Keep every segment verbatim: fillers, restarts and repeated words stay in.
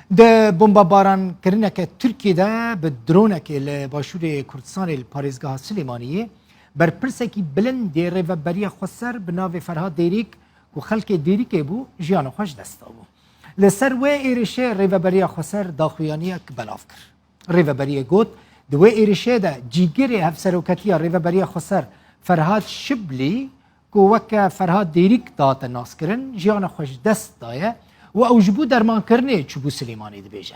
Di bombebarankirineke Tirkiyê de bi dronekê li başûrê Kurdistanê li parêzgeha Silêmaniyê, berpirsekî bilind yê Rêveberiya Xweser bi navê Ferhat Dêrîk, ku xelkê Dêrîkê bû, jiyana xwe ji dest dabû. Li ser wê êrişê Rêveberiya Xweser daxuyaniyek belav kir. Rêveberiyê got, di wê êrişê de cîgirê Hevseroketiya Rêveberiya Xweser Ferhat Şiblî, ku weke Ferhat Dêrîk dihate naskirin, jiyana xwe ji dest daye û ew ji bo dermankirinê çûbû Silêmanî, dibêje.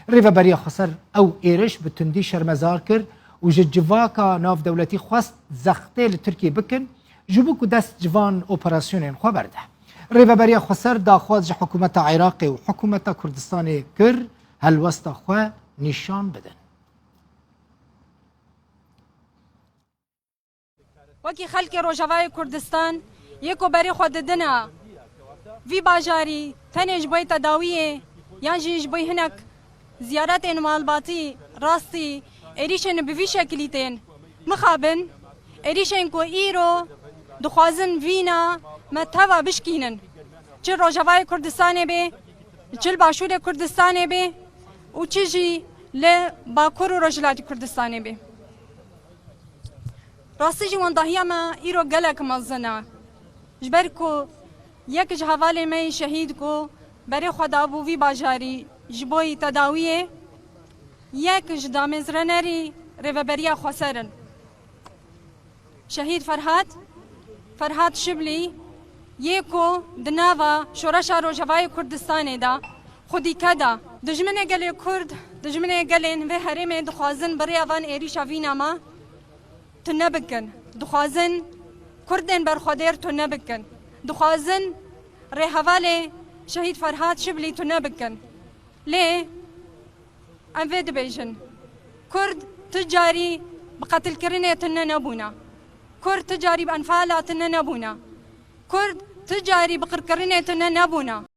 Rêveberiya Xweser ew êriş bi tundî şermezar kir û ji civaka navdewletî xwest zextê li Tirkiyê bikin, ji bo ku dest ji van operasyonên xwe berde. Rêveberiya Xweser daxwaz ji hikûmeta Iraqê û hikûmeta Kurdistanê kir, helwesta xwe nîşan bidin. Wekî xelkê Rojavayê Kurdistan yê ku berê xwe didine vî bajarî tenê ji bo yê tedawiyê yan jî ji bo yê hinek ziyaretên malbatî rastî êrîşên bi vî şekilî tên mixabin, êrîşên ku îro dixwazin vîna me teva bişkînin. Çi Rojavayê Kurdistanê bê, çi li Başûrê Kurdistanê bê û çi jî li Bakur û Rojhilatê Kurdistanê bê. Rastî jî wendahiya me îro gelek mezin e. Ji ber ku yek ji hevalên me yê şehîd ku berê xwe dabû vî bajarî ji bo yî tedawiyê, yek ji damezranerî Rêveberiya Xweser in. Şehîd Ferhat, Ferhat Şiblî, yê ku di nava Şoreşa Rojavayê Kurdistanê de xwedî keda. Dijminê gelê Kurd, dijminê gelên vê herêmê dixwazin bi rêya van êrîşa vîna me tune bikin. Dixwazin Kurdên berxwedêr tune bikin. Dixwazin rêhevalê Şehîd Ferhat Şiblî tune bikin. Lê em vê dibêjin. Kurd tu carî bi qetilkirinê tune nebûne. Kurd tu carî bi enfala tune nebûne. Kurd tu carî bi qirkirinê tune nebûne.